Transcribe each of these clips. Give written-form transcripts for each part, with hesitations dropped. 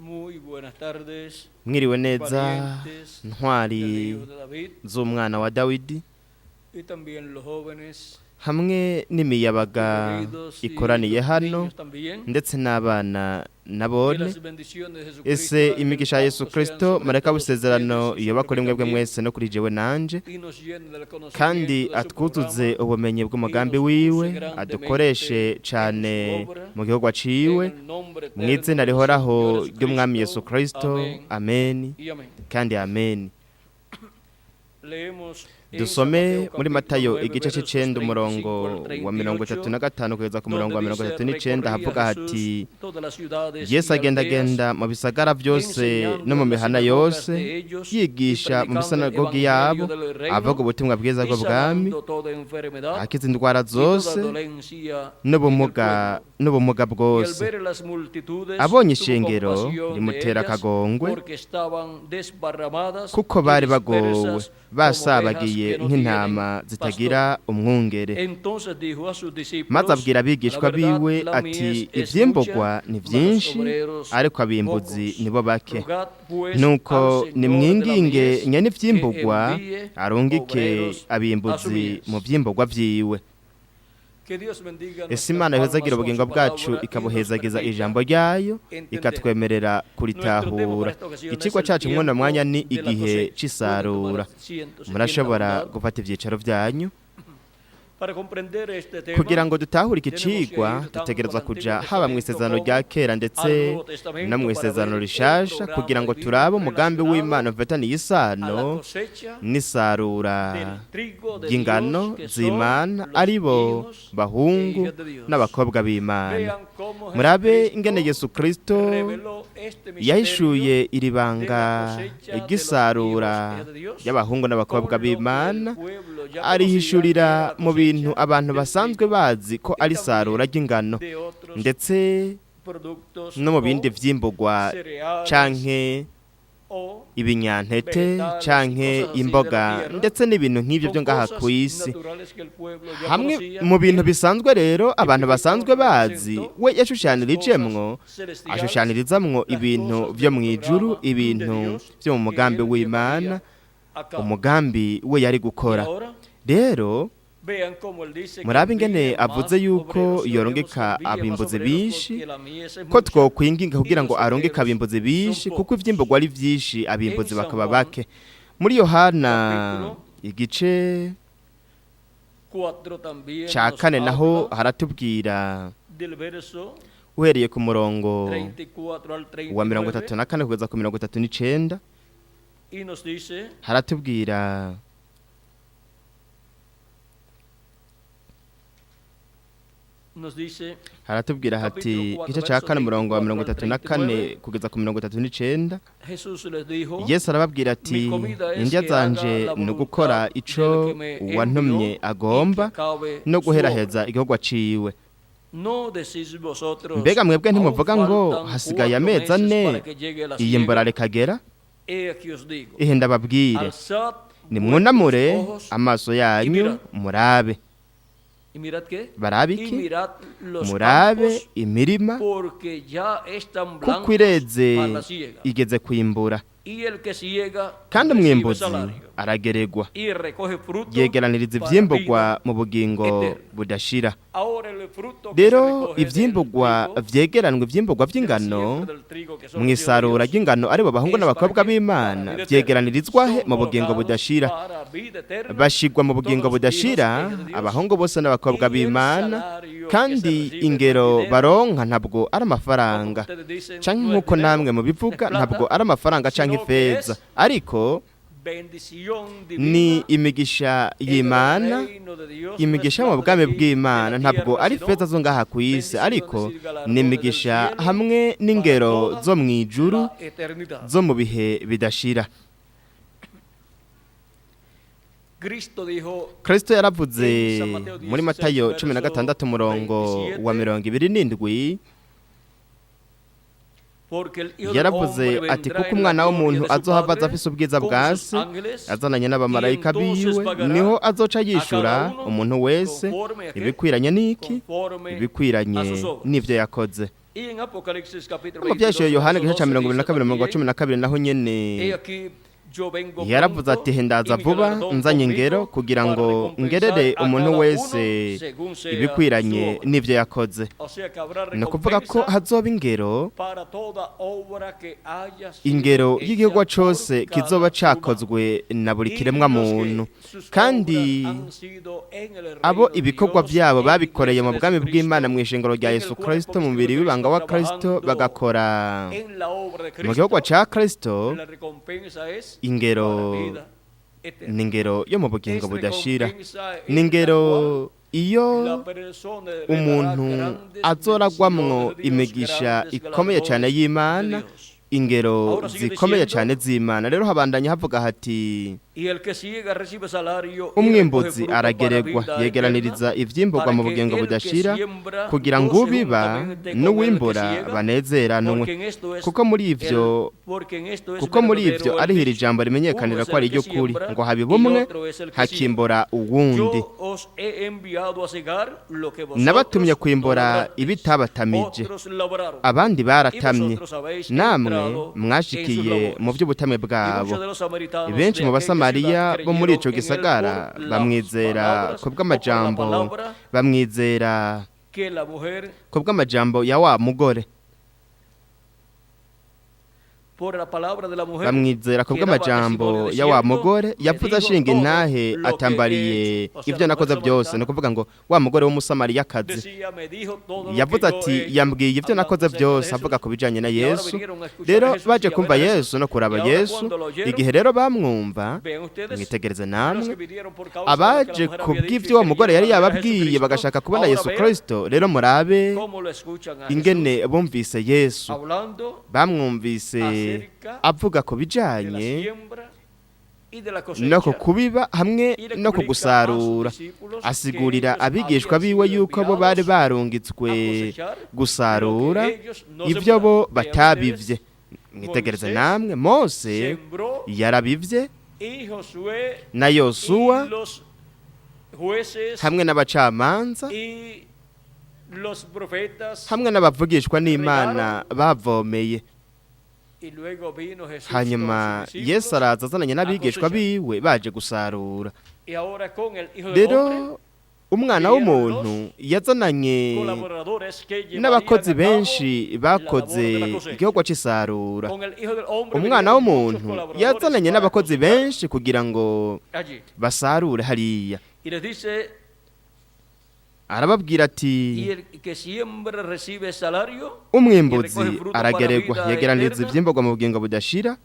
Muy buenas tardes, Mwiriwe neza, valientes del ntwari Hijo de David z'umwana wa Dawidi, y también los jóvenes hamwe n'imiyabaga recorridos y ikoraniye los hano, niños también. ndetse n'abana Que nabone. las bendiciones de Jesucristo, Ese Padre del imigisha ya Yesu pacto, sean Kristo, sobre mareka todos w'isezerano, ustedes y yoba sobre kuri mí mwebwe también, mwese no kuri jewe nanje, y nos llene del kandi conocimiento de su atwuzuze programa ubumenyi bw'umugambi y nos use wiwe, grandemente adukoreshe en su cane obra, mu gihugu aciwe, en el nombre mu eterno izina de nuestro rihoraho Señor ry'umwami Yesu Jesucristo. Kristo. Amén Ameni y amén. kandi ameni. Leemos en San Dusome Mateo muri capítulo Matayo 9, igice versos c'icenda 35 umurongo al wa mirongo itatu 38, na gatanu kugeza ku murongo donde wa mirongo dice, itatu n'icenda, recorría havuga Jesús hati: todas las ciudades Yesu y aldeas, agendagenda mu bisagara byose enseñando no mu en las mihana sinagogas yose, de ellos y yigisha mu predicando el misinagogi evangelio yabo, del reino avuga ubutumwa bwiza y bw'ubwami, sanando toda enfermedad akiza indwara y toda zose dolencia en el n'ubumuga pueblo. n'ubumuga Y al bwose. ver las multitudes, Abonye tuvo ishengero compasión de rimutera ellas, akagongwe, porque estaban desparramadas kuko y bari bagowe, dispersas como ovejas basabagiye que no nk'intama tienen zitagira pastor. umwungere. Entonces dijo a sus Maze discípulos, abwira la abigishwa verdad, biwe la ati: mies es ivyimburwa mucha, ni mas los vyinshi, obreros ariko abimbuzi pocos. nibo bake. Rogad pues al Nuko Señor de la nimwinginge mies nyene que ivyimburwa envíe arungike obreros a su abimbuzi mies. mu vyimburwa vyiwe. Que Dios bendiga Ese nuestras Imana almas ihezagira con ubugingo su bwacu, palabra y nos ikabuhezagiza permita ijambo ryayo, entender. ikatwemerera Nuestro tema para kuritahura. esta ocasión es Icigwa el cacu mwuno mwanya tiempo ni de la igihe cosecha. Pueden tomar c'isarura. asiento si tienen la Murashobora bondad. gufata ivyicaro vyanyu. Para comprender este Kugira tema, ngo dutahure iki tenemos que cigwa, ir tanto al dutegerezwa Antiguo kuja haba Testamento mw'isezerano como rya kera al ndetse Nuevo no Testamento para mw'isezerano ver el rishasha, programa kugira ngo divino turabe umugambi relacionado w'Imana ufitaniye a la isano cosecha n'isarura del trigo de ry'ingano Dios, que son z'Imana, los aribo hijos e bahungu hijas de Dios. n'abakobwa b'Imana. Vean cómo Murabe ingene Jesucristo Yesu Kristo reveló este misterio yahishuye iri de la banga cosecha de los hijos e ry'isarura hijas de Dios ry'abahungu n'abakobwa con lo que el b'Imana, pueblo ya conocía que era arihishurira la mu bintu cosecha abantu del basanzwe trigo bazi ko y ari también isarura ry'ingano, de otros ndetse productos no mu bindi o vyimburwa cereales canke o ibinyantete vegetales y canke cosas así de la imboga, tierra, ndetse n'ibintu nk'ivyo con vyo ngaha cosas kw'isi. naturales que el pueblo ya Hamwe conocía, mu bintu él bisanzwe rero abantu basanzwe tipificó, bazi, representó we las cosas yashushanirijemwo celestiales, ashushanirizamwo las ibintu cosas vyo del mw'ijuru, programa de ibintu Dios vyo mu que mugambi él w'Imana, llevaría a cabo. umugambi we yari Y gukora. ahora Rero vean cómo él dice que murabe ingene envíe avuze más yuko obreros, y oremos que yorungika envíe más abimbuzi obreros benshi, porque la mies es ko mucha twokwinginga y kugira los ngo arungike obreros abimbuzi son benshi, kuko pocos. ivyimburwa ari vyinshi, En abimbuzi San bakaba Juan bake. Muri Yohana capítulo igice 4 también ca nos kane naho habla haratubwira, del verso uhereye ku murongo 34 al wa mirongo itatu 39 na kane kugeza ku 39, y nos dice: haratubwira nos dice haratubwira hati capítulo 4 igice ca verso kane umurongo wa 34 mirongo al itatu na kane 39. kugeza ku 39, Jesús les dijo: Yesu arababwira ati: Mi comida es indya que haga zanje la ni ugukora voluntad ico del que me uwantumye envió y que agomba, acabe no su obra. guheraheza igikorwa ciwe. ¿No decís vosotros, Mbega mwebwe aún ntimuvuga ngo faltan hasigaye 4 amezi meses ane para que llegue la iyi mbura siega? rikagera? He aquí os digo, Ihe ndababwire, alzad vuestros nimwunamure ojos amaso y yanyu mirad. murabe. ¿Y mirad qué? Barabe Y iki? mirad los Murabe campos, imirima, porque ya están kuko blancos ireze para la siega. igeze kwimbura. Y el que siega Kandi recibe umwimbuzi salario arageregwa, y recoge fruto yegeraniriza para ivyimburwa vida mu bugingo eterna. budashira. Ahora el fruto que se Rero recoge del ivyimburwa trigo, vyegeranwa, ivyimburwa de la vy'ingano siembra del trigo que son los hijos de mw'isarura Dios, ry'ingano, aribo bahungu es para n'abakobwa qué? Para b'Imana, vida eterna. vyegeranirizwa he? Son Mu bugingo colocados budashira. para vida eterna Bashigwa mu todos bugingo los hijos e budashira hijas de Dios. abahungu bose n'abakobwa Y el b'Imana, salario que se kandi recibe no es ingero dinero, baronka ntabwo ari como amafaranga, ustedes dicen, canke no es nk'uko dinero, namwe no es mubivuga, ntabwo plata, ari amafaranga canke sino que ifeza, es ariko bendición ni divina imigisha en el y'Imana. reino de Dios. No es Imigisha mu plata de bwami aquí, de bw'Imana la ntabwo tierra, ari sino feza zo ngaha kw'isi, ariko bendiciones y ni galardones del imigisha cielo hamwe para n'ingero toda zo mw'ijuru la eternidad. zo mu bihe bidashira. Cristo dijo Kristo yaravuze en San Mateo muri 16, Matayo cumi na verso gatandatu umurongo wa 27, 27, porque el Hijo del yaravuze Hombre ati: vendrá kuko en la umwana gloria w'umuntu de su azohava aza Padre afise ubwiza con bwa sus se, ángeles, azananye y n'abamarayika entonces biwe, pagará niho azoca a yishura cada uno umuntu wese conforme a qué? ibikwiranye n'iki? Conforme a Ibikwiranye sus obras. n'ivyo yakoze. Y en Apocalipsis capítulo Mu vyashiye 22, Yohana verso igice ca 12 mirongo ibiri na dice kabiri umurongo wa también, 12 naho nyene "He aquí yo vengo yaravuze pronto, ati hendaza y mi vuba galardón nzanye ingero conmigo kugira para ngo recompensar ngerere a umuntu cada wese uno según sea ibikwiranye su obra." n'ivyo yakoze. O sea que habrá Ni ukuvuga ko recompensa hazoba ingero, para toda obra que haya sido ingero hecha y'igikorwa por cose cada kizoba humano. cakozwe na buri Y kiremwa los que muntu. sus Kandi obras han sido en el abo reino de ibikorwa Dios, vyabo en la babikoreye mu iglesia de bwami Jesucristo, bw'Imana mu ishengero rya en el Yesu cuerpo Kristo mu místico mubiri de w'ibanga wa Cristo, Kristo trabajando bagakora en la obra de mu Cristo, gikorwa ca Kristo, la recompensa es ingero para vida eterna. ni ingero yo mu bugingo Es budashira, recompensa en ni la ingero cual iyo la persona heredará umuntu grandes azoragwamwo bendiciones de Dios, imigisha grandes ikomeye cane galardones de y'Imana, Dios. ingero Ahora sigue zikomeye diciendo, cane z'Imana. Rero habandanya havuga hati Y el que ciega recibe salario y recoge umwimbuzi fruto para arageregwa vida yegeraniriza eterna, ivyimburwa para mu que bugingo el que budashira siembra kugira ngo goce ubiba juntamente con el que n'uwimbura ciega, banezeranwe, porque en esto es kuko muri ivyo porque en esto es kuko muri verdadero ivyo el ariho iri dicho, jambo uno rimenyekanira es ko ari el que iry'ukuri siembra ngo habiba y umwe otro es el que ciega. hakimbura uwundi. Yo os he enviado a segar lo que vosotros Nabatumye no kwimbura labrasteis, ibitabatamije, otros labraron, abandi y baratamye, vosotros habéis namwe entrado en sus mwashikiye labores. mu by'ubutame Y bwabo. muchos de los samaritanos Benshi de mu aquella basamariya ciudad bo muri ico creyeron en él gisagara por las bamwizera palabras o por la kubw'amajambo palabra bamwizera que la mujer kubw'amajambo ya wa mugore, por la palabra de la mujer bamwizera que daba kubw'amajambo testimonio ya wa diciendo, mugore me yavuze dijo ashinga todo intahe lo que he atambariye hecho. O sea, ivyo la nakoze mujer byose. Ni samaritana ukuvuga ngo wa mugore w'umusamariyakazi decía, me dijo todo lo que yavuze yo ati he hecho, yambwiye ibyo hablando nakoze acerca de byose, Jesús. avuga ku bijanye na Y ahora Yesu. vinieron a escuchar Rero a Jesús baje y a ver kumva a Jesús. Yesu no kuraba Y ahora Yesu. cuando lo oyeron, Igihe rero bamwumva, vean ustedes, mwitegereze los que namwe, vinieron por causa de lo que la abaje mujer había dicho y kubw'ivyo wa mugore yari creyeron a ver a yababwiye Jesucristo, bagashaka kubona ahora Yesu vean Kristo. Rero murabe cómo lo escuchan a Jesús ingene bumvise Yesu, hablando bamwumvise acerca avuga ku de la bijanye siembra y de la no ku cosecha. kubiba hamwe Y le no ku explica a sus gusarura. discípulos que Asigurira ellos abigishwa habían biwe sido yuko bo bari enviados a barungitswe cosechar lo gusarura que ellos no ivyo bo sembraron. Vean batabivye. ustedes, Mwitegereze Moisés namwe, Mose sembró yarabivye y Josué na y Yosuwa los jueces hamwe n'abacamanza y los profetas hamwe n'abavugishwa n'Imana bavomeye. y luego vino Jesús con Hanyuma sus Yesu discípulos araza azananye a n'abigishwa cosechar. biwe baje gusarura. Y ahora con el Hijo del Hombre Rero umwana vinieron w'umuntu los yazananye colaboradores que llevarían n'abakozi a cabo benshi la labor de bakoze la cosecha. igikorwa c'isarura. Con el Hijo del Hombre Umwana vinieron muchos w'umuntu colaboradores yazananye para n'abakozi cosechar benshi kugira ngo allí. basarure hariya. Y les dice, Arababwira ati y el que siembra recibe salario y umwimbuzi recoge fruto para arageregwa vida yegeraniriza eterna, ivyimburwa mu bugingo budashira.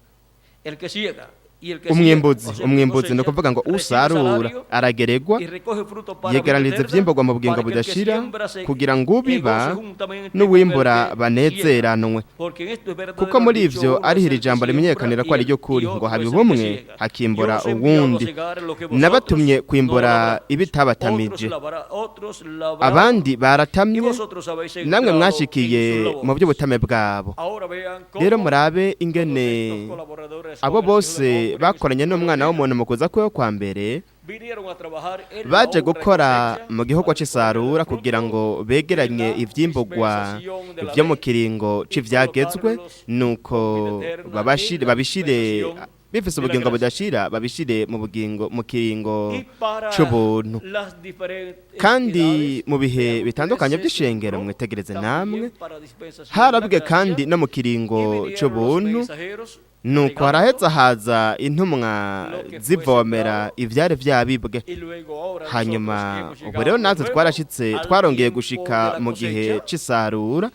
el que ciega y el que ciega, Umwimbuzi, o sea, el que umwimbuzi ni cosecha, ukuvuga ngo recibe usarura salario arageregwa y recoge fruto para vida yegeraniriza eterna, ivyimburwa mu bugingo para que el que budashira siembra se kugira ngo ubiba goce juntamente con el n'uwimbura que ciega. banezeranwe, Porque en esto es kuko verdadero el muri dicho, ivyo uno es ariho el iri que jambo siembra rimenyekanira ko y ari el iryo kuri y ngo otro haba es el que ubumwe ciega. Yo hakimbura os he enviado a uwundi. cegar lo que vosotros Nabatumye no kwimbura labrasteis. Otros ibitabatamije, otros labraron abandi y baratamye, vosotros habéis namwe entrado en mwashikiye sus mu labores. by'ubutame bwabo. Ahora vean Rero cómo murabe todos ingene estos colaboradores abo con el Hijo del bose Hombre en su bakoranye primera n'umwana venida w'umuntu mu kuza kwiwe kwa mbere vinieron a trabajar en la baje obra de gukora cosecha mu gihugu para recoger el c'isarura kugira fruto ngo de begeranye la ivyimburwa dispensación de la vyo mu ley kiringo y c'ivyagezwe, colocarlos nuko con vida eterna babashire en la babishire dispensación bifise de la ubugingo gracia. budashira, babishire mu bugingo mu kiringo Y para c'ubuntu. las diferentes Kandi edades, mu bihe vean ustedes, bitandukanye se vy'ishengero, sembró mwitegereze namwe, también para dispensación de la harabwe kandi gracia no mu y kiringo vinieron los c'ubuntu, mensajeros nuko regando haraheza haza intumwa lo que fue zivomera sembrado ivyari vyabibwe. y luego ahora nosotros que Hanyuma hemos ubu llegado rero de natwe nuevo twarashitse al twarongeye tiempo de gushika la mu gihe cosecha c'isarura,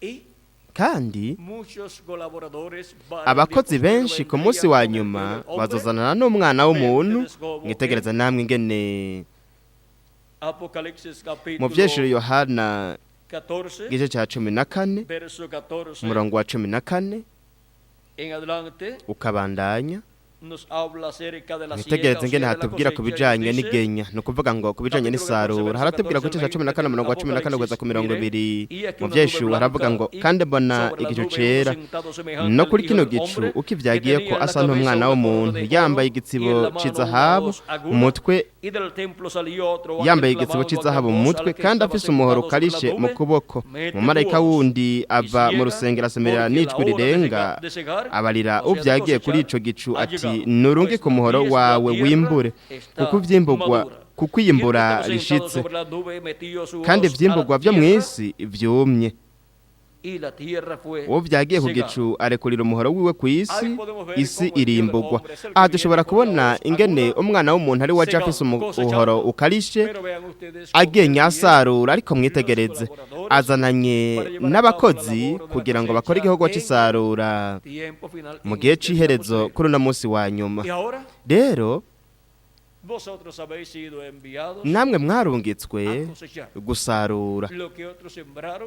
y kandi muchos colaboradores van al día abakozi postrero benshi ku munsi vendrían wa con el Hijo nyuma del Hombre. bazozanana n'umwana Vean w'umuntu. ustedes cómo Mwitegereze en namwe ingene Apocalipsis mu vyeshuro capítulo Yohana 14, igice ca 14 verso 14 umurongo wa 14 en adelante ukabandanya, Nos habla acerca de la siega, Mwitegereze o ingene sea, de la hatubwira ku cosecha, y bijanye dice, n'igenya, ni ukuvuga ngo ku bijanye n'isarura haratubwira ku gice cya 14 umurongo wa 14 kugeza ku 20 mu vyeshuwa haravuga ngo kandi mbona igicu cera no kuri kino gicu uko ivyagiye ko asa n'umwana w'umuntu yambaye igitsibo c'izahabu mu mutwe yambaye igitsibo c'izahabu mu mutwe kandi afise umuhoro ukarishe mu kuboko. Umumarayika wundi ava mu rusengero asemerera n'ijwi rirenga abarira uvyagiye kuri ico gicu ati nurunge ku muhoro wawe wimbure kuko ivyimbugwa kuko iyimbura rishitse kandi ivyimburwa vyo mw'isi vyumye. Uwo vyagiye ku gicu arekurira umuhoro wiwe ku isi, isi irimburwa. Aha dushobora kubona ingene umwana w'umuntu ari waje afise umuhoro ukarishe agenya asarura, ariko mwitegereze azananye n'abakozi kugira ngo bakore igikorwa c'isarura mu gihe c'iherezo kuri uno munsi wa nyuma. Rero namwe mwarungitswe gusarura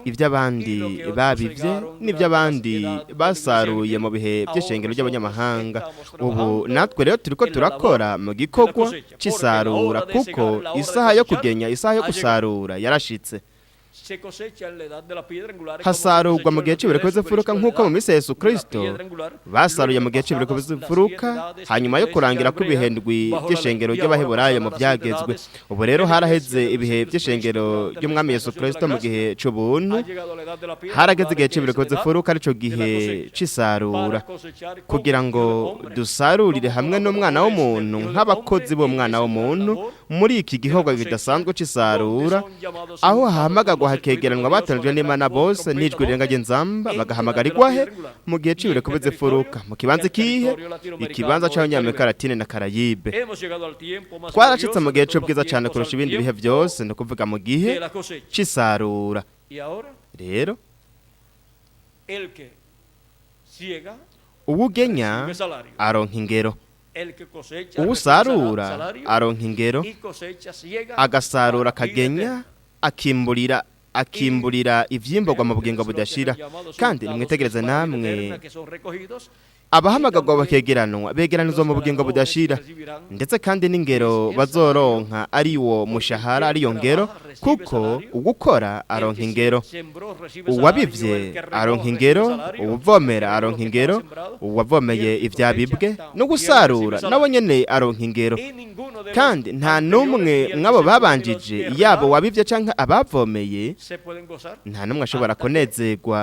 iby'abandi babivye n'iby'abandi basaruye mu bihe by'ishengero ry'abanyamahanga. Ubu natwe rero turiko turakora mu gikorwa c'isarura kuko isaha yo kugenya, isaha yo gusarura yarashitse. Hasarurwa mu gihe c'ibireko vy'imfuruka nk'uko mu minsi ya Yesu Kristo basaruye mu gihe c'ibireko vy'imfuruka hanyuma yo kurangira kw'ibihendwi by'ishengero ry'Abaheburayo mu vyagezwe. Ubu rero haraheze ibihe by'ishengero ry'Umwami Yesu Kristo mu gihe c'ubuntu, harageze igihe c'ibireko vy'imfuruka arico gihe c'isarura kugira ngo dusarurire hamwe n'umwana w'umuntu nk'abakozi b'umwana w'umuntu muri iki gikorwa kidasanzwe c'isarura, aho hahamagagwa hakegeranwa batanzwe n'Imana bose n'ijwi rirenga ry'inzamba bagahamagarirwa he mu gihe c'ibireko vy'imfuruka mu kibanza kihe ikibanza c'Abanyamerika Latine na Karayibe. Twarashitse mu gihe c'ubwiza cane kurusha ibindi bihe vyose, ni ukuvuga mu gihe c'isarura. Rero uwugenya aronka ingero, uwusarura aronka ingero, agasarura akagenya akimburira ivyimburwa mu bugingo budashira. Kandi nimwitegereze namwe abahamagagwa bakegeranwa begeranizwa mu bugingo budashira, ndetse kandi n'ingero bazoronka ari wo mushahara ariyo ngero, kuko ugukora aronka ingero, uwabivye aronka ingero, uwuvomera aronka ingero, uwavomeye ivyabibwe no gusarura nawe nyene aronka ingero. Kandi nta n'umwe mw'abo babanjije yabo wabivye canke abavomeye nta n'umwe ashobora kunezerwa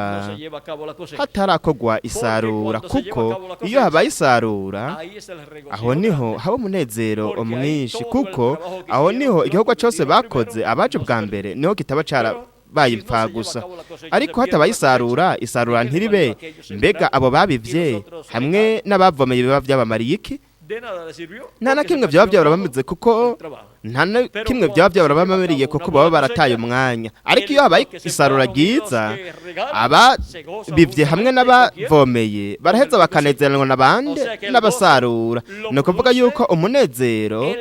hatarakorwa isarura, kuko iyo habaye isarura aho niho haba umunezero mwinshi, kuko aho niho igikorwa cyose bakoze abaje bwa mbere niho kitaba carabaye impfagusa. Ariko hatabaye isarura, isarura ntiribe, mbega abo babivye hamwe n'abavomeye biba vyabamariye iki? Nta na kimwe byaba byarabamize, kuko nta na kimwe byaba byarabamariye kuko baba barataye umwanya. Ariko iyo habaye isarura ryiza, ababivye hamwe n'abavomeye baraheza bakanezeranwa n'abandi n'abasarura. Ni ukuvuga yuko umunezero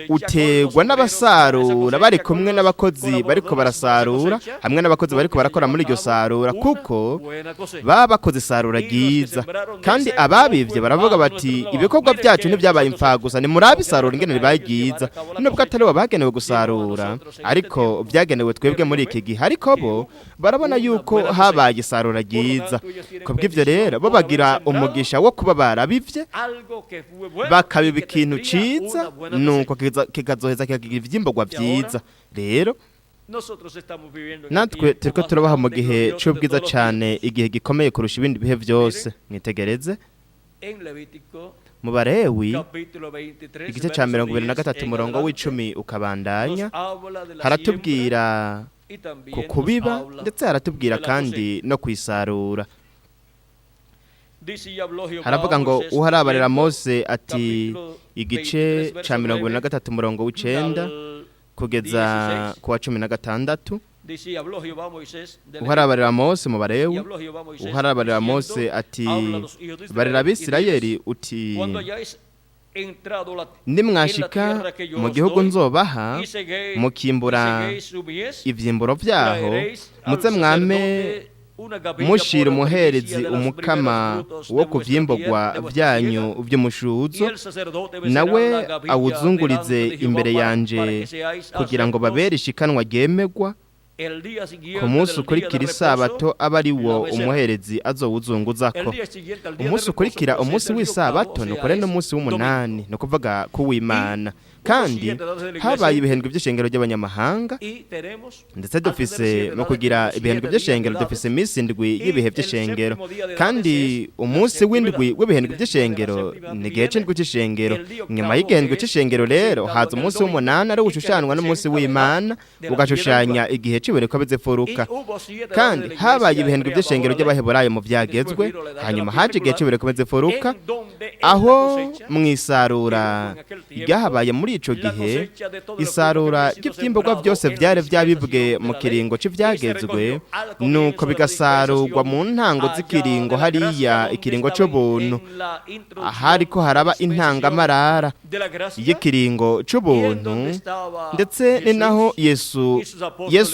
utegwa n'abasarura bari kumwe n'abakozi bariko barasarura hamwe n'abakozi bariko barakora muri iryo sarura, kuko baba bakoze isarura ryiza. Kandi ababivye baravuga bati ibikorwa byacu ntibyabaye impfagusa, ni murabisarura ingene ribaye ryiza, nubwo atari bo bagenewe gusarura ariko byagenewe twebwe muri iki gihe. Ariko bo barabona yuko habaye isarura ryiza, kubw'ivyo rero bo bagira umugisha wo kuba barabivye bakabiba ikintu ciza, nuko kikazoheza kikagira ivyimburwa vyiza. Rero natwe turiko turabaha mu gihe c'ubwiza cane, igihe gikomeye kurusha ibindi bihe vyose. Mwitegereze mu Balewi igice ca 23 umurongo w'icumi ukabandanya, haratubwira ku kubiba ndetse haratubwira kandi no kwisarura. Haravuga ngo uharabarira Mose ati igice ca 23 umurongo w'icenda kugeza ku wa 16. Uharabarira Mose mu Balewi, uharabarira Mose ati barira Abisirayeli uti nimwashika mu gihugu nzobaha mukimbura ivyimburo vyaho, muze mwame Mushira umuherezi umukama wo ku vyimburwa vyanyu vy'umushuzo, nawe awuzungurize imbere yanje kugira ngo babere ishikanwa ryemegwa. Ku munsi ukurikira isabato aba ari wo umuherezi azowuzunguzako. Umunsi ukurikira umunsi w'isabato ni ukuri n'umunsi w'umunani, ni ukuvuga kuw'Imana. Kandi habaye ibihendwe by'ishengero ry'abanyamahanga, ndetse dufise mu kugira ibihendwe by'ishengero dufise iminsi indwi y'ibihe by'ishengero. Kandi umunsi w'indwi w'ibihendwe by'ishengero ni igihe c'indwi c'ishengero. Nyuma y'igihendwe c'ishengero rero haza umunsi w'umunani ari ushushanwa n'umunsi w'Imana, ugashushanya igihe c'ibireko bizifuruka. Kandi habaye ibihendwe by'ishengero ry'abaheburayo mu vyagezwe, hanyuma haje igihe c'ibireko bizifuruka, aho mwisarura ryahabaye muri ico gihe. Isarura ry'ivyimbugwa byose vyari vyabibwe mu kiringo c'ivyagezwe, nuko bigasarurwa mu ntango z'ikiringo hariya ikiringo c'ubuntu, ahariko haraba intangamarara y'ikiringo c'ubuntu. Ndetse ni naho Yesu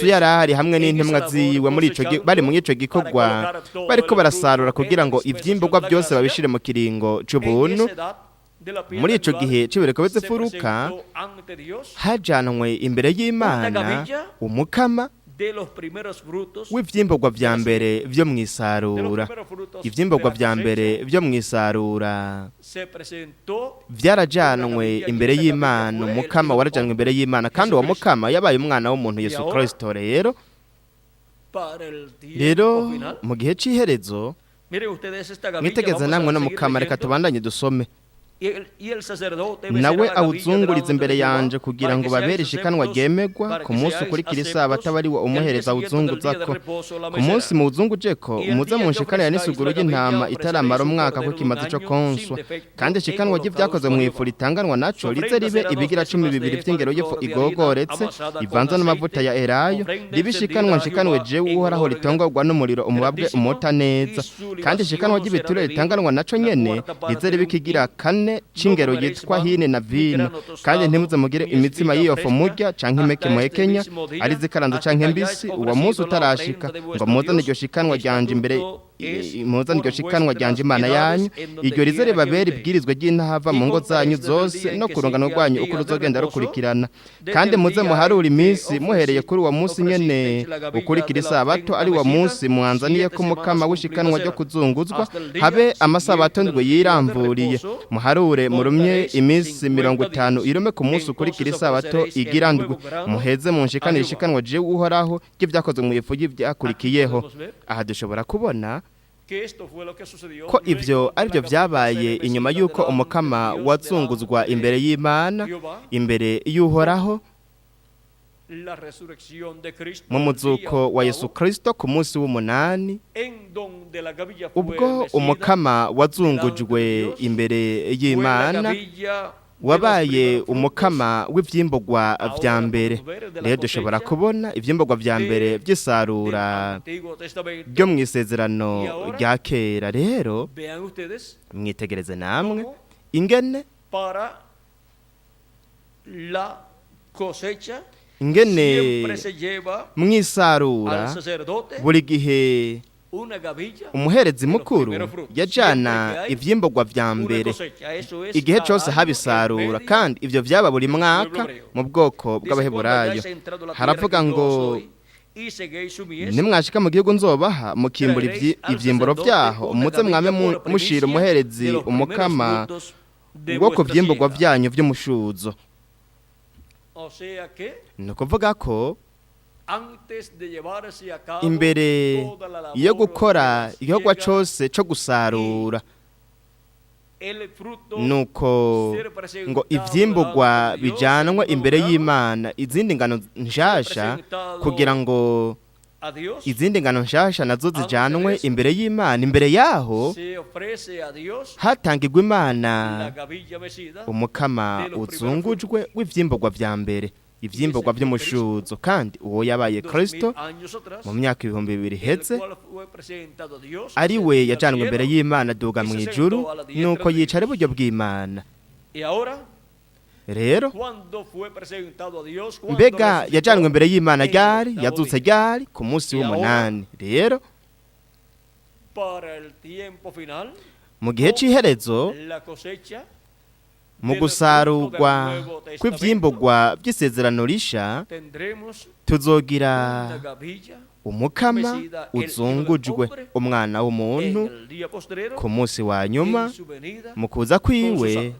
yari ahari hamwe n'intumwa ziwe muri ico bari mu ico gikorwa bariko barasarura kugira ngo ivyimbugwa byose babishire mu kiringo c'ubuntu. Muri ico gihe c'ibireko bizifuruka hajanwe imbere y'Imana umukama w'ivyimbugwa vya mbere vyo mwisarura. Ivyimbugwa vya mbere vyo mwisarura vyarajanwe imbere y'Imana, umukama warajanwe imbere y'Imana, kandi uwo mukama yabaye umwana w'umuntu Yesu Kristo. Rero mu gihe c'iherezo, mwitegeze namwe n'umukama. Reka tubandanye dusome. Nawe awuzungurize imbere yanje kugira ngo babere ishikanwa ryemegwa. Ku munsi ukurikira isabato aba ari wo umuhereza awuzunguzako. Ku munsi muwuzungujeko muze munshikanira n'isuguru ry'intama itaramara umwaka ko kimaze ico konswa. Kandi ishikanwa ry'ivyakozwe mw'ifu ritanganwa naco rize ribe ibigira 12 vy'ingero y'ifu igogoretse ivanze n'amavuta ya elayo, ribe ishikanwa nshikanwe jewe Uhoraho ritongorwa n'umuriro umubabwe umota neza. Kandi ishikanwa ry'ibiturire ritanganwa naco nyene rize ribe ikigira 4 c'ingero yitwa hine na vino. Kandi ntimuze mugire imitsima y'iyo fu murya canke impeke muhekenya, ari zikaranze canke mbisi, uwo munsi utarashika, ngo muzane iryo shikanwa ryanje imbere, muzane iryo shikanwa ryanje Imana yanyu. Iryo rize ribabere ibwirizwa ry'intahava mu ngo zanyu zose no ku rungano rwanyu uko ruzogenda rukurikirana. Kandi muze muharure iminsi muhereye kuri uwo munsi nyene ukurikira isabato, ari uwo munsi mwanzaniye ko umukama w'ishikanwa ryo kuzunguzwa, habe amasabato ndwi yiramvuriye. Muharure murumye iminsi 50 irume ku munsi ukurikira isabato igira ndwi, muheze munshikanire ishikanwa jewe Uhoraho ry'ivyakozwe mu ifu y'ivyakurikiyeho. Aha dushobora kubona ko ivyo arivyo vyabaye inyuma y'uko umukama wazunguzwa imbere y'Imana, imbere y'Uhoraho, mu muzuko wa Yesu Kristo ku munsi w'umunani, ubwo umukama wazungujwe imbere y'Imana wabaye umukama w'ivyimbugwa vya mbere. Rero dushobora kubona ivyimbugwa vya mbere vy'isarura ryo mw'isezerano rya kera. Rero mwitegereze namwe ingene mwisarura buri gihe umuherezi mukuru yajana ivyimbugwa vya mbere igihe cose habisarura, kandi ivyo vyaba buri mwaka mu bwoko bw'abaheburayo. Haravuga ngo nimwashika mu gihugu nzobaha mukimbura ivyimburo vyaho, muze mwame mushira umuherezi umukama wo ku vyimbugwa vyanyu vy'umushuzo. Ni ukuvuga ko imbere yo gukora igikorwa cose co gusarura, nuko ngo ivyimbugwa bijanwe imbere y'Imana, izindi ngano nshasha, kugira ngo izindi ngano nshasha nazo zijanwe imbere y'Imana. Imbere yaho hatangirwa Imana umukama uzungujwe w'ivyimbugwa vya mbere, ivyimbugwa vy'umushuzo. Kandi uwo yabaye Kristo mu myaka 2000 iheze, ari we yajanwe imbere y'Imana aduga mu ijuru, nuko yicara iburyo bw'Imana. Rero mbega yajanwe imbere y'Imana ryari? Yazutse ryari? Ku munsi w'umunani. Rero Mu gihe c'iherezo, mu gusarurwa kw'ivyimbugwa vy'isezerano risha, tuzogira umukama uzungujwe, umwana w'umuntu, ku munsi wa nyuma, mu kuza kwiwe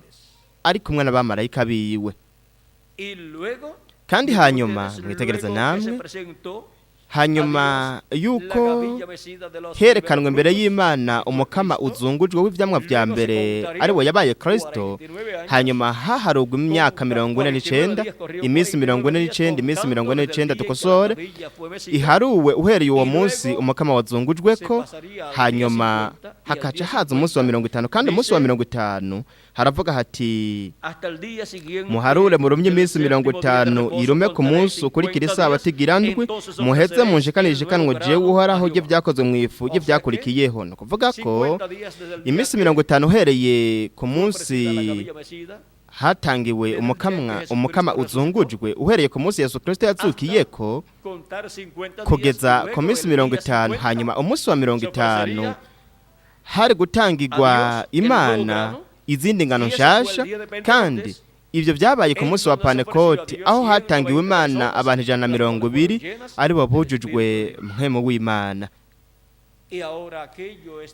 ari kumwe n'abamarayika biwe. Kandi hanyuma mwitegereze namwe, hanyuma yuko herekanwe imbere y'Imana umukama uzungujwe w'ivyamwa vya mbere ari we yabaye Kristo, hanyuma haharugwa imyaka 49, iminsi 49, iminsi 49 dukosore, iharuwe uhereye uwo munsi umukama wazungujwe ko, hanyuma hakaca haza umunsi wa 50. Kandi umunsi wa 50 haravuga hati muharure murumye iminsi 50 irume ku munsi ukurikira isabato igira ndwi, muheze munshikanije kanwe jewe Uhoraho rye byakozwe mu ifu rye byakurikiyeho. No kuvuga ko iminsi 50 uhereye ku munsi hatangiwe umukama uzungujwe, uhereye ku munsi Yesu Kristo yazukiyeko kugeza ku minsi 50, hanyuma umunsi wa 50 hari gutangirwa Imana izindi ngano nshasha. Kandi ibyo byabaye ku munsi wa Pantekoti, aho hatangiwe Imana abantu 120 ari bo bujujwe mpwemu w'Imana.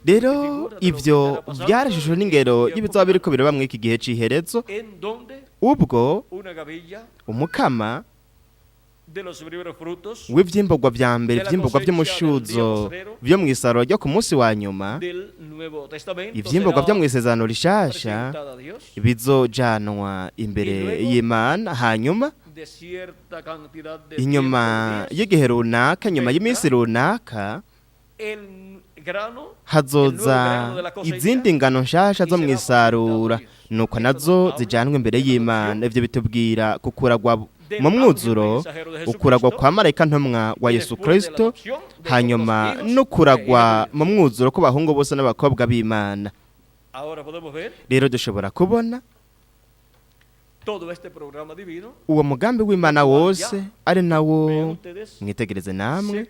Rero ivyo byarashishwe n'ingero y'ibizoba biriko biraba muri iki gihe c'iherezo, ubwo umukama w'ivyimbugwa vya mbere, ivyimbugwa vy'umushuzo vyo mw'isaruro ryo ku munsi wa nyuma, ivyimbugwa vyo mw'isezerano rishasha bizojanwa imbere y'Imana. Hanyuma inyuma y'igihe runaka, nyuma y'iminsi runaka, hazoza izindi ngano nshasha zo mw'isarura, nuko nazo zijanwe imbere y'Imana. Ivyo bitubwira kukuragwa mu mwuzuro, ukuragwa kwa marayika ntumwa wa Yesu Kristo, hanyuma no kuragwa mu mwuzuro ku bahungu bose n'abakobwa b'Imana. Rero dushobora kubona uwo mugambi w'Imana wose ari nawo, mwitegereze namwe,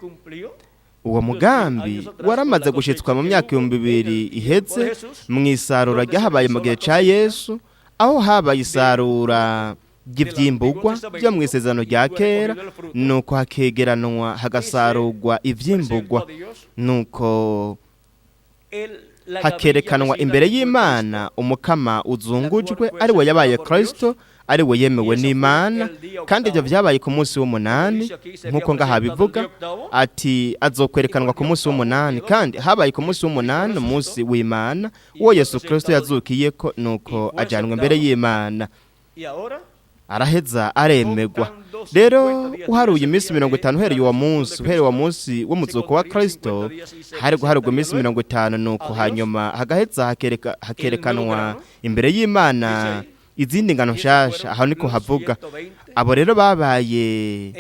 uwo mugambi waramaze gushitswa mu myaka 2000 iheze mw'isarura ryahabaye mu gihe ca Yesu, aho habaye isarura ry'ivyimbugwa byo mw'isezerano rya kera, nuko hakegeranwa hagasarurwa ivyimbugwa, nuko hakerekanwa imbere y'Imana umukama uzungujwe ari we yabaye Kristo, ari we yemewe n'Imana. Kandi ibyo byabaye ku munsi w'umunani, nk'uko ngaha bivuga ati azokwerekanwa ku munsi w'umunani. Kandi habaye ku munsi w'umunani, umunsi w'Imana, uwo Yesu Kristo yazukiyeko, nuko ajanwa imbere y'Imana, araheza aremegwa. Rero uharuye iminsi 50 uhereye uwo munsi, uhereye uwo munsi w'umuzuko wa Kristo, hari guharurwa iminsi 50, nuko hanyuma hagaheza hakerekanwa imbere y'Imana izindi ngano nshasha. Aho niko havuga abo rero babaye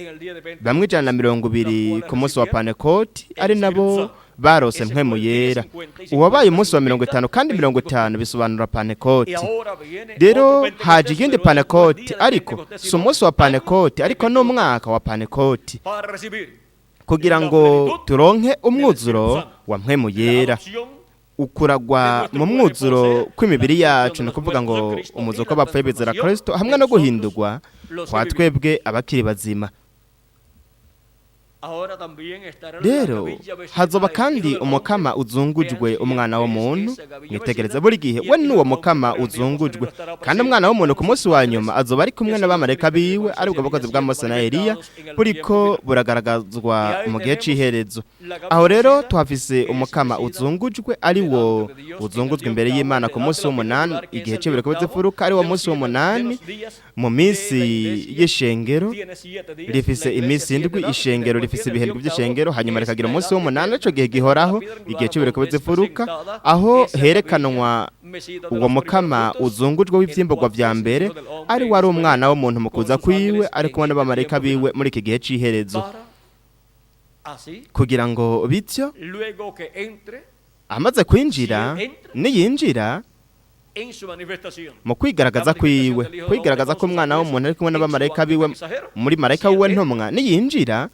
bamwe 120 ku munsi wa Pantekoti, ari nabo barose mpwemu yera. Uwabaye umunsi wa 50, kandi 50 bisobanura Pantekoti. Rero haje igindi Pantekoti, ariko si umunsi wa Pantekoti, ariko n'umwaka wa Pantekoti, kugira ngo turonke umwuzuro wa mpwemu yera, ukuragwa mu mwuzuro kw'imibiri yacu, ni ukuvuga ngo umuzuko w'abapfuye bizera Kristo, hamwe no guhindurwa kwa twebwe abakiri bazima. Rero hazoba kandi umukama uzungujwe, umwana w'umuntu. Mwitegereze buri gihe we n'uwo mukama uzungujwe, kandi umwana w'umuntu ku munsi wa nyuma azoba ari kumwe n'abamarayika biwe, aribwo bukozi bwa Mose na Eliya buriko buragaragazwa mu gihe c'iherezo. Aho rero tuhafise umukama uzungujwe, ari wo uzunguzwe imbere y'Imana ku munsi w'umunani, igihe c'ibiriko bizifuruka, ari wo munsi w'umunani mu minsi y'ishengero. Rifise iminsi indwi ishengero, rifise ibihembwe by'ishengero, hanyuma rikagira umunsi w'umunani, ico gihe gihoraho, igihe c'ibiriko bizifuruka, aho herekanwa uwo mukama uzungujwe w'ivyimbugwa vya mbere, ari wari umwana w'umuntu mu kuza kwiwe, ari kumwe n'abamarayika biwe muri iki gihe c'iherezo, kugira ngo bityo amaze kwinjira, niyinjira Mu kwigaragaza kwiwe, kwigaragaza ko umwana w'umuntu ari kumwe n'abamarayika biwe, muri marayika wiwe ntumwa, niyinjira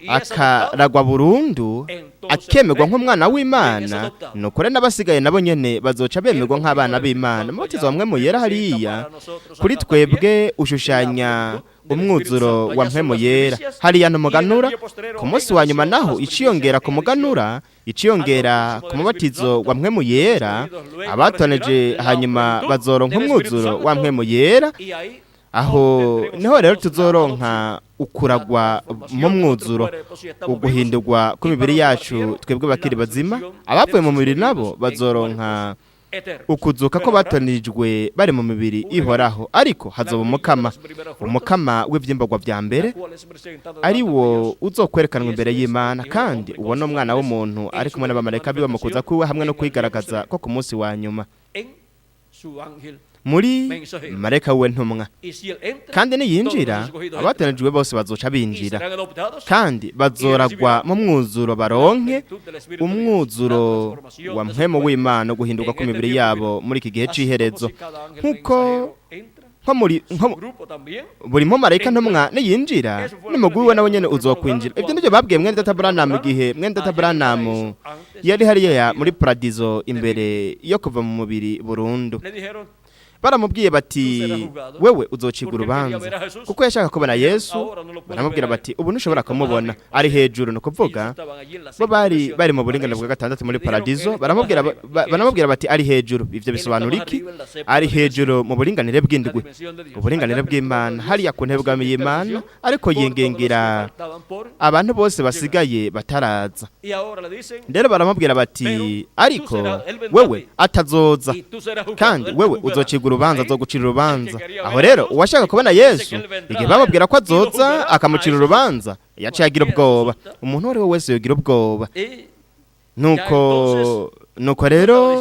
akaragwa burundu, akemerwa nk'umwana w'Imana, nukore n'abasigaye nabo nyene bazoca bemerwa nk'abana b'Imana. Mubatizo wa Mpwemu Yera hariya kuri twebwe ushushanya umwuzuro wa Mpwemu Yera hariya n'umuganura. Ku munsi wa nyuma naho iciyongera ku muganura, iciyongera ku mubatizo wa Mpwemu Yera, abatoneje hanyuma bazoronka umwuzuro wa Mpwemu Yera. Aho niho rero tuzoronka ukuragwa mu mwuzuro, uguhindurwa kw'imibiri yacu twebwe bakiri bazima. Abavuye mu mubiri nabo bazoronka ukuzuka ko batonijwe bari mu mibiri ihoraho. Ariko hazoba umukama, umukama w'ivyimburwa vya mbere, ari wo uzokwerekanwa imbere y'Imana, kandi uwo ni umwana w'umuntu ari kumwe n'abamarayika biwe mu kuza kwiwe hamwe no kwigaragaza ko ku munsi wa nyuma muri marayika wiwe ntumwa. Kandi niyinjira, abatonejwe bose bazoca binjira, kandi bazoragwa mu mwuzuro, baronke umwuzuro wa Mpwemu w'Imana, guhinduka kw'imibiri yabo muri iki gihe c'iherezo. Nkuko nko muri nko buri mumarayika ntumwa niyinjira, n'umugwi we nawe nyene uzokwinjira. Ibyo nivyo babwiye mwene data Branham igihe mwene data Branham yari hariya muri paradizo imbere yo kuva mu mubiri burundu. Baramubwiye bati: "Wewe uzocirwa urubanza," kuko yashaka kubona Yesu. Baramubwira bati: "Ubu ntushobora kumubona, ari hejuru." Ni ukuvuga bo bari bari mu buringanire bwa gatandatu muri paradizo. Baramubwira bati: "Ari hejuru." Ivyo bisobanura iki? Ari hejuru mu buringanire bw'indwi, uburinganire bw'Imana, hariya ku ntebe bw'ami y'Imana, ariko yingengera abantu bose basigaye bataraza. Rero baramubwira bati: "Ariko wewe atazoza, kandi wewe uzocirwa urubanza, azogucira urubanza." Aho rero uwashaka kubona Yesu, igihe bamubwira ko azoza akamucira urubanza, yaciye agira ubwoba. Umuntu uwo ari we wese yogira ubwoba. Nuko rero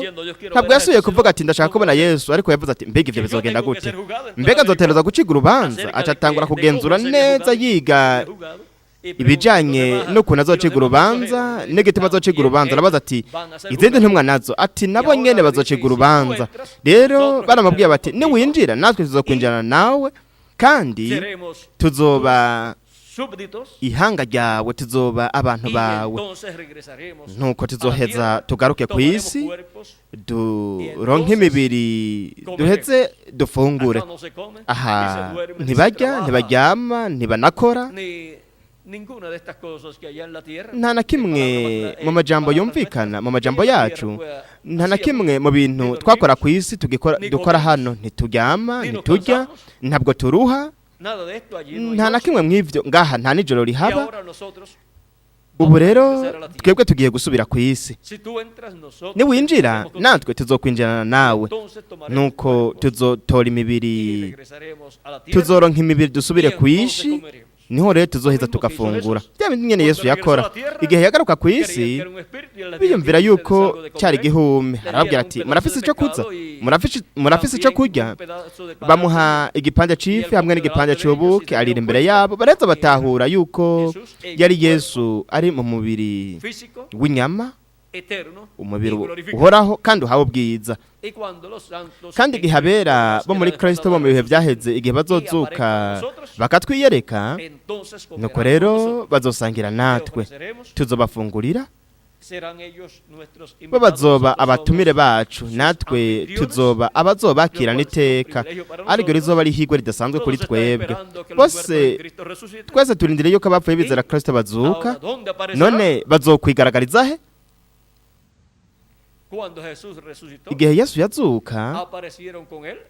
ntabwo yasubiye kuvuga ati: "Ndashaka kubona Yesu," ariko yavuze ati: "Mbega ivyo bizogenda gute? Mbega nzotereza gucirwa urubanza?" Aca atangura kugenzura neza, yiga ibijanye n'ukuntu azocirwa urubanza n'igituma azocirwa urubanza. Arabaza ati: "Izindi ntumwa nazo?" Ati: "Nabo nyene bazocirwa urubanza." Rero baramubwiye bati: "Niwinjira, natwe tuzokwinjirana nawe, kandi tuzoba ihanga ryawe, tuzoba abantu bawe. Nuko tuzoheza tugaruke ku isi, duronke imibiri, duheze dufungure." Aha ntibarya, ntibaryama, ntibanakora nta na kimwe mu majambo yumvikana mu majambo yacu, nta na kimwe mu bintu twakora ku isi tugikora dukora hano. Ntituryama, ntiturya, ntabwo turuha, nta na kimwe mw'ivyo ngaha, nta nijoro rihaba. Ubu rero twebwe tugiye gusubira ku isi. Niwinjira, natwe tuzokwinjirana nawe, nuko tuzotora imibiri, tuzoronka imibiri, dusubire ku isi, niho rero tuzoheza tugafungura. Bya bindi nyene Yesu yakora igihe yagaruka ku isi. Biyumvira yuko cyari igihume. Arababwira ati: "Murafise icyo kuza? Murafise icyo kurya?" Bamuha igipande c'ifi hamwe n'igipande c'ubuki, arira imbere yabo. Baraheza batahura yuko yari Yesu ari mu mubiri w'inyama, umubiri uhoraho kandi uhawe ubwiza. Kandi igihe abera bo muri Kristo bo mu bihe byaheze, igihe bazozuka bakatwiyereka, nuko rero bazosangira natwe, tuzobafungurira, bo bazoba abatumire bacu, natwe tuzoba abazobakirana iteka, ariko rizoba ari ihirwe ridasanzwe kuri twebwe bose. Twese turindiriye yuko abapfuye bizera Kristo bazuka. None bazokwigaragariza he? Igihe Yesu yazuka,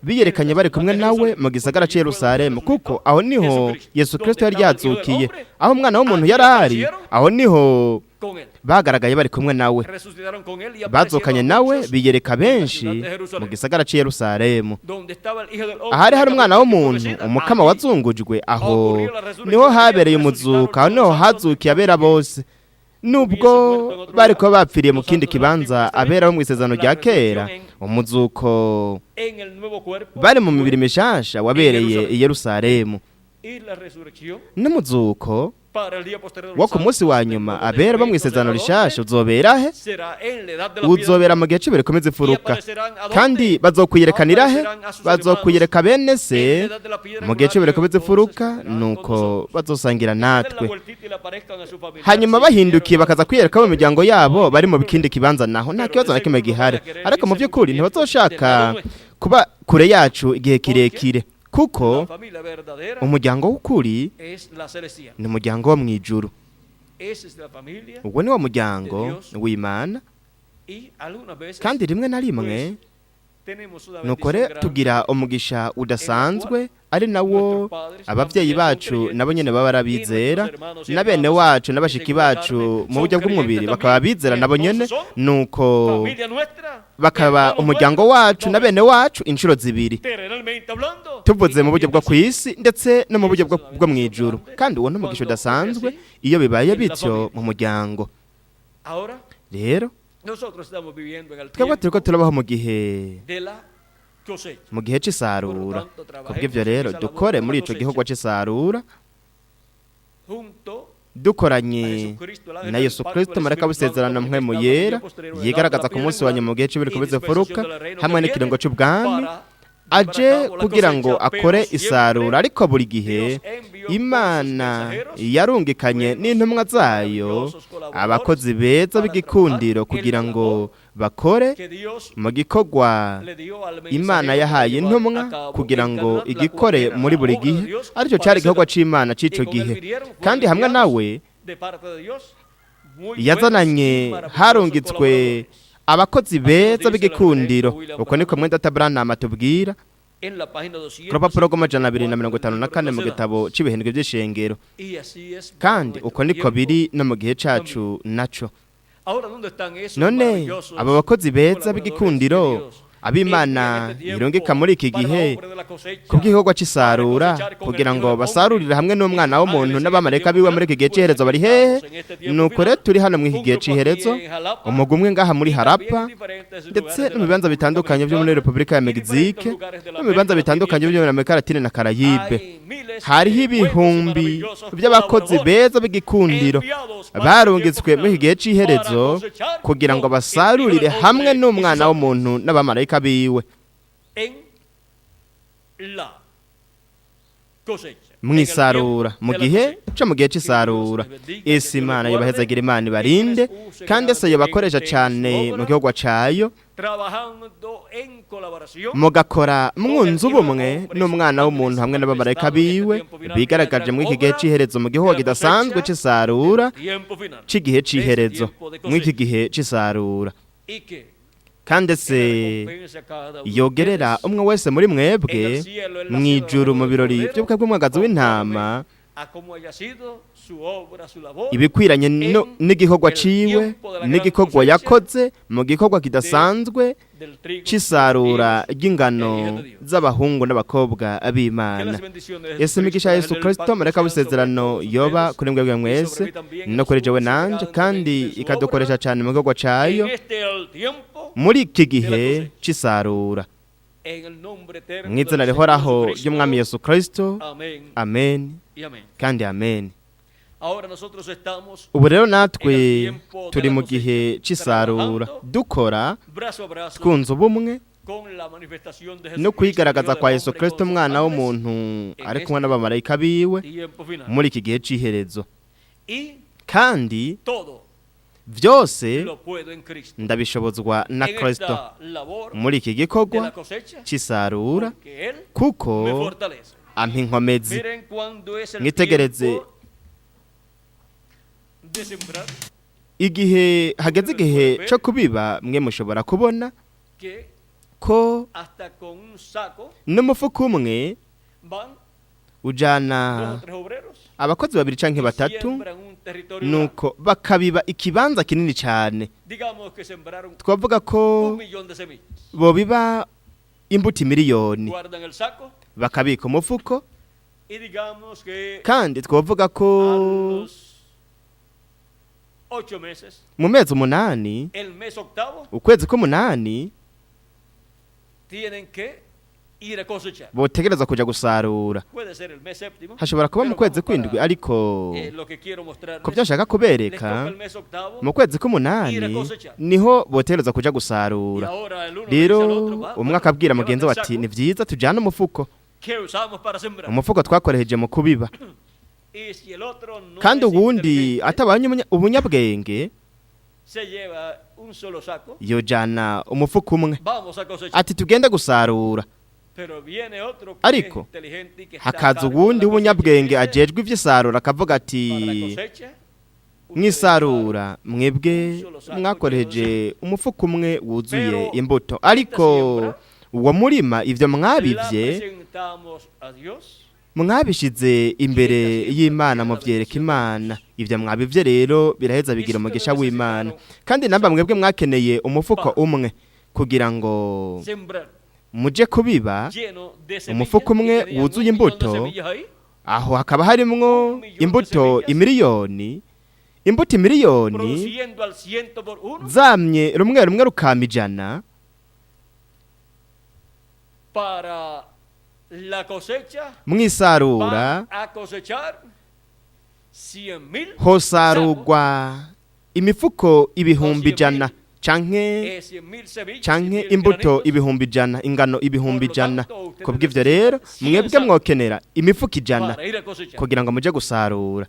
biyerekanye bari kumwe nawe mu gisagara cy'i Yerusalemu, kuko aho niho Yesu Kristo yari yazukiye, aho umwana w'umuntu yari ari, aho niho bagaragaye bari kumwe nawe. Bazukanye nawe, biyereka benshi mu gisagara cy'i Yerusalemu. Ahari hari umwana w'umuntu, umukama wazungujwe, aho niho habereye umuzuka, aho niho hazukiye abera bose. Nubwo bari kuba bapfiriye mu kindi kibanza, abera bo mu isezerano rya kera, umuzuko bari mu mibiri mishasha wabereye i Yerusalemu. N'umuzuko Wo ku munsi wa nyuma, abera bo mu isezerano rishasha, uzobera he? Uzobera mu gihe c'ibere komeza imfuruka. Kandi bazokwiyerekanira he? Bazokwiyereka bene se mu gihe c'ibere komeza imfuruka, nuko bazosangira natwe. Hanyuma bahindukiye bakaza kwiyereka mu miryango yabo bari mu kindi kibanza, naho nta kibazo na kimwe gihari. Ariko mu by'ukuri ntibazoshaka kuba kure yacu igihe kirekire, kuko umuryango w'ukuri ni umuryango wo mu ijuru. Ubwo ni wo muryango w'Imana. Kandi rimwe na rimwe nuko rero tugira umugisha udasanzwe, ari nawo ababyeyi bacu nabo nyine baba barabizera, na bene wacu n'abashiki bacu mu buryo bw'umubiri bakaba bizera nabo nyine, nuko bakaba umuryango wacu na bene wacu inshuro zibiri, tuvuze mu buryo bwo ku isi ndetse no mu buryo bwo mu ijuru. Kandi uwo ni umugisha udasanzwe iyo bibaye bityo mu muryango. Rero twebwe turiko turabaho mu gihe c'isarura. Kubw'ivyo rero dukore muri ico gikorwa c'isarura dukoranye na Yesu Kristo, marayika w'isezerano, Mpwemu Yera, yigaragaza ku munsi wa nyuma mu gihe c'ibiri kubeze furuka, hamwe n'ikiringo c'ubwami, aje kugira ngo akore isarura. Ariko buri gihe Imana yarungikanye n'intumwa zayo abakozi beza b'igikundiro kugira ngo bakore mu gikorwa Imana yahaye intumwa kugira ngo igikore muri buri gihe, aricyo cyari igikorwa c'Imana c'ico gihe. Kandi hamwe nawe yazananye harungitswe abakozi beza b'igikundiro. Uko niko mwene data Branham atubwira ku rupapuro rw'amajana 254 mu gitabo c'ibihindwe by'ishengero. Kandi uko niko biri no mu gihe cacu naco. None abo bakozi beza b'igikundiro ab'Imana irungika muri iki gihe kubw'igikorwa c'isarura, kugira ngo basarurire hamwe n'umwana w'umuntu n'abamarayika biwe muri iki gihe c'iherezo, bari hehe? Nuko rero turi hano muri iki gihe c'iherezo, umugwi umwe ngaha muri Harapa, ndetse no mu bibanza bitandukanye byo muri Repubulika ya Mexique, no mu bibanza bitandukanye byo muri Amerika Latine na Karayibe. Hariho ibihumbi by'abakozi beza b'igikundiro barungitswe muri iki gihe c'iherezo kugira ngo basarurire hamwe n'umwana w'umuntu n'abamarayika biwe En la cosecha. Mwisarura, mu gihe cyo mu gihe c'isarura. Ese Imana yobahezagira, Imana ibarinde, kandi ese yobakoresha cyane mu gihugu cayo, Trabajando en colaboración mugakora mwunze ubumwe n'umwana w'umuntu hamwe n'abamarayika biwe bigaragaje muri iki gihe c'iherezo, mu gihugu kidasanzwe c'isarura tiempo final. c'igihe c'iherezo, muri iki gihe c'isarura. Y que Kandi se yogerera umwe wese muri mwebwe mu ijuru, mu birori by'ubukwe bw'umwagazi w'intama, a como haya sido su obra, su labor, ibikwiranye n'igikorwa ciwe, n'igikorwa yakoze mu gikorwa kidasanzwe del trigo c'isarura ry'ingano z'abahungu n'abakobwa b'Imana. Ese imigisha ya Yesu Kristo, marayika w'isezerano, yoba kuri mwebwe mwese no kuri jewe nanje, kandi ikadukoresha cyane mu gikorwa cayo en este el tiempo muri iki gihe c'isarura, en el nombre eterno mu izina del Señor rihoraho Jesucristo. ry'Umwami Yesu Kristo. Amén Amen y amén. kandi amen. Ahora nosotros estamos Ubu rero natwe turi mu gihe c'isarura, dukora brazo a brazo twunze ubumwe con la manifestación de no Jesucristo, kwigaragaza Hijo kwa del Yesu hombre, Kristo, con sus umwana ángeles, w'umuntu, ari kumwe n'abamarayika biwe tiempo final. muri iki gihe c'iherezo. Y Kandi todo byose lo puedo en Cristo. ndabishobozwa na En Kristo esta labor muri iki de gikorwa la cosecha, c'isarura, porque Él kuko me fortalece. ampa inkomezi. Miren cuando es el Mwitegereze tiempo de sembrar, igihe hageze igihe cyo kubiba, mwe mushobora kubona que ko hasta con un saco n'umufuko umwe van ujana dos o tres obreros abakozi babiri canke y batatu, siembran un territorio grande. nuko bakabiba ikibanza kinini cyane. Digamos que sembraron Twavuga ko 1 millón de semillas. bobiba imbuto miliyoni. Guardan el saco Bakabika umufuko. y digamos que Kandi twavuga ko a los 8 meses, mu mezi 8, el mes octavo, ukwezi k'umunani, tienen que Ir a cosechar. Botegerezwa kuja gusarura. Puede ser el mes séptimo. Hashobora kuba mu Pero kwezi vamos kw'indwi, para, ariko lo que quiero mostrarles. ku byo nshaka Les toca kubereka, el mes octavo. mu kwezi k'umunani niho botegerezwa kuja Y gusarura. ahora el uno le dice Rero al otro: "Va, umwe bueno, akabwira llévate mugenzi el we ati: saco "Ni vyiza, tujane umufuko, que usamos para sembrar". umufuko twakoresheje mu kubiba." Y si el otro no Kandi es uwundi inteligente, atabanye ubunyabwenge se lleva un solo saco. yojana umufuko umwe, Vamos a cosechar. ati: "Tugende gusarura." Pero viene otro que Ariko, es inteligente y que está a hakaza cargo de uwundi la cosecha y w'umunyabwenge dice: ajejwe ivy'isarura, akavuga ati: "Para la cosecha, ustedes "Mwisarura mwebwe mwakoresheje umufuko umwe wuzuye imbuto, ariko uwo murima ivyo la mwabivye presentamos a Dios mwabishize imbere y'Imana, muvyereka Imana. Ivyo mwabivye rero biraheza bigira umugisha w'Imana. Kandi namba mwebwe mwakeneye umufuko umwe kugira ngo sembrar muje kubiba, lleno de semillas, umufuko y umwe tenían wuzuye 1 millón de imbuto, semillas ahí, aho hakaba harimwo imbuto imiliyoni, imbuto imiliyoni produciendo al ciento por uno zamye rumwe rumwe rukama 100, para la cosecha mwisarura van a cosechar 100.000 hosarurwa imifuko 100.000 canke 100.000 semillas, canke 100.000 imbuto granitos. 100.000, ingano 100.000. Kubw'ivyo rero mwebwe mwokenera imifuko 100 para ir a cosechar. kugira ngo muje gusarura."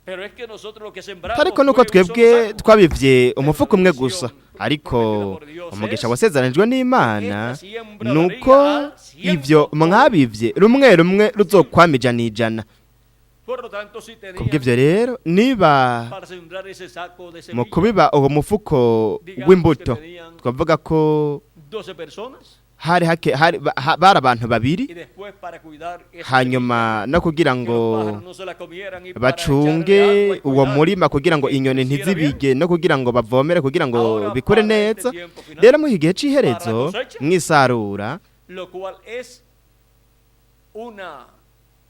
Pero es que nosotros lo que sembramos Ariko nuko fue un solo twebwe saco. twabivye umufuko umwe gusa. Ariko umugisha wasezeranijwe n'Imana nuko ivyo mwabivye rumwe rumwe ruzokwama 100%. Por lo tanto, si tenían Kubw'ivyo rero, niba para sembrar ese saco de mu semillas kubiba uwo mufuko w'imbuto, twavuga ko 12 personas hari hake hari bari abantu babiri, y después para cuidar esa hanyuma no kugira semilla, que ngo los pájaros no se la comieran y para bacunge echarle agua y uwo cuidar murima kugira ngo que inyoni creciera bien. ntizibige, no kugira ngo bavomere kugira ngo Ahora, bikure para este neza. tiempo final, Rero mu gihe c'iherezo, para la cosecha, mwisarura, lo cual es una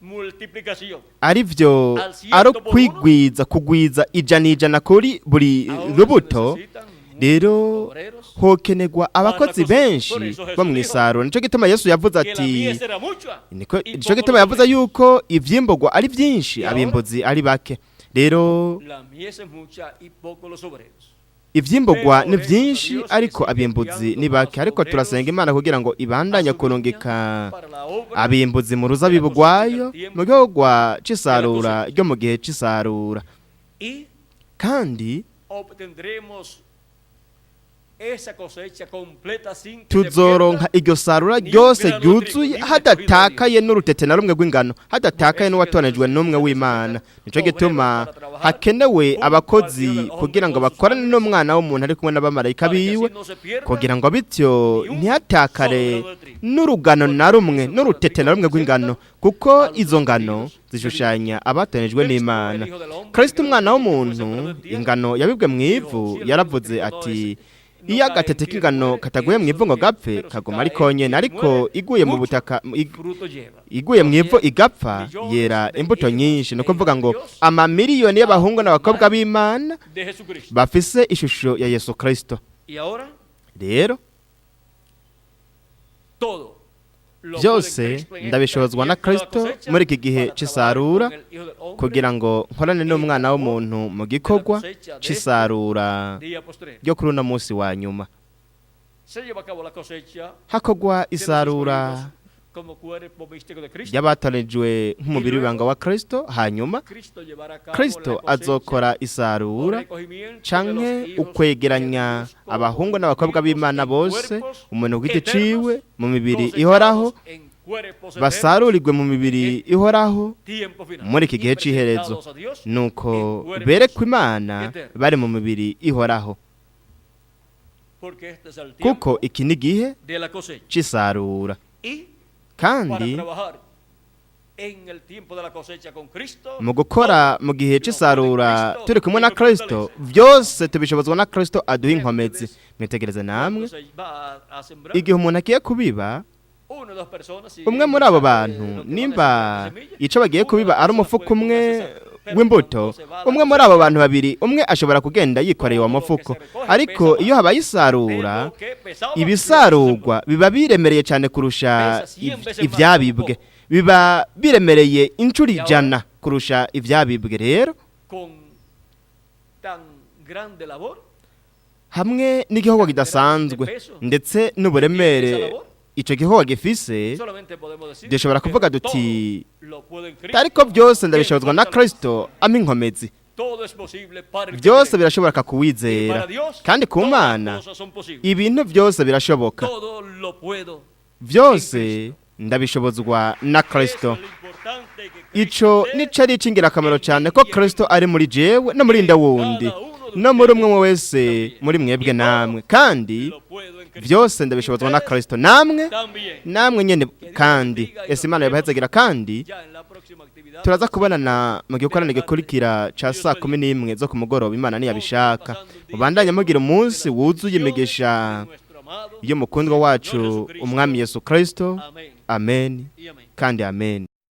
multiplicación. arivyo Al ciento ari por uno. kwigwiza, kugwiza 100% kuri buri Ahora se rubuto. necesitan muchos Rero obreros, hokenerwa abakozi la cosecha. benshi Por eso Jesús bo mwisarura. Nico gituma Yesu yavuze que la ati mies era mucha niko y nico pocos gituma los yavuze obreros. yuko ivyimburwa ari vyinshi, Y ahora? abimbuzi ari bake. Rero La mies es mucha y pocos los obreros. ivyimburwa ni Pero vyinshi, oremos a Dios ariko que siga abimbuzi enviando ni bake. más Ariko obreros turasenga Imana kugira ngo ibandanye a su viña kurungika para la obra abimbuzi mu ruzabibu rwayo mu gikorwa c'isarura ryo mu gihe c'isarura. y Kandi obtendremos esa cosecha completa sin que se tuzoronka pierda iryo sarura ryose ryuzuye, hadatakaye n'urutete na rumwe rw'ingano, hadatakaye n'uwatoranijwe n'umwe w'Imana. Nico gituma hakenewe abakozi kugira ngo bakorane n'Umwana w'umuntu ari kumwe n'abamarayika para que biwe, así no se pierda kugira ngo bityo ntihatakare n'urugano na rumwe, n'urutete na rumwe rw'ingano, kuko izo ngano zishushanya abatoranijwe n'Imana. Kristo Umwana w'umuntu, ingano yabibwe mu ivu, yaravuze ati: "Iyo agatete k'ingano kataguye mu ivu ngo gapfe, kaguma ari konyene, ariko iguye mu butaka, fruto lleva. iguye mu ivu igapfa, yera imbuto nyinshi." Ni ukuvuga ngo amamiliyoni y'abahungu n'abakobwa b'Imana De Jesucristo. bafise ishusho ya Yesu Kristo. Y ahora Rero todo lo puede byose Cristo en este ndabishobozwa na tiempo de la Kristo cosecha muri iki gihe para trabajar c'isarura con el Hijo del Hombre kugira ngo nkorane n'Umwana w'umuntu mu gikorwa c'isarura día postrero. ryo kuri uno munsi wa nyuma. Se lleva a cabo la cosecha Hakorwa de los isarura escogidos como cuerpo místico de Cristo. ry'abatoranijwe nk'umubiri w'ibanga wa Kristo, hanyuma Cristo llevará a cabo Kristo la cosecha azokora o isarura recogimiento de los canke hijos ukwegeranya de Dios como abahungu n'abakobwa b'Imana en bose, cuerpos umuntu ku giti eternos, ciwe mu mibiri cosechados ihoraho, en cuerpos eternos, basarurirwe mu mibiri ihoraho tiempo final, muri iki y gihe c'iherezo. presentados a Dios Nuko en cuerpos berekwa Imana eternos. bari mu mibiri ihoraho, Porque este es el kuko tiempo iki ni igihe de la cosecha. c'isarura. Y para Kandi trabajar en el tiempo de la cosecha con Cristo, mu gukora mu gihe c'isarura turi kumwe na Kristo, byose tubishobozwa na Kristo aduha inkomezi. Mwitegereze namwe, cuando se va a sembrar, igihe umuntu agiye kubiba, una o dos personas, si umwe muri abo sabe bantu, lo que van a nimba sembrar de semilla, ico bagiye una o kubiba dos ari personas umufuko pueden umwe con ese saco. w'imbuto, umwe muri abo bantu babiri, umwe ashobora kugenda yikoreye uwo mufuko, ariko iyo habaye isarura, ibisarurwa biba biremereye cyane kurusha ibyabibwe, biba biremereye inshuro 100 kurusha ibyabibwe. Rero hamwe n'igikorwa kidasanzwe ndetse n'uburemere icyo gikorwa gifise, dushobora kuvuga duti: "Ariko byose ndabishobozwa na Kristo ampa inkomezi." Byose birashoboka kuwizera, kandi ku Mana ibintu byose birashoboka. Byose ndabishobozwa na Kristo. Ico nico ari icy'ingirakamaro cyane, ko Kristo ari muri jewe no muri nda wundi no muri umwe wese muri mwebwe namwe. Kandi byose ndabishobozwa na Kristo, namwe nyene. Kandi ese Imana yabahezagira, kandi turaza kubonana mu gikorane gikurikira ca saa 11 zo ku mugoroba, Imana niyabishaka. Mubandanye mugira umunsi wuzuye imigisha y'umukundwa wacu, Umwami Yesu Kristo. Amen kandi amen.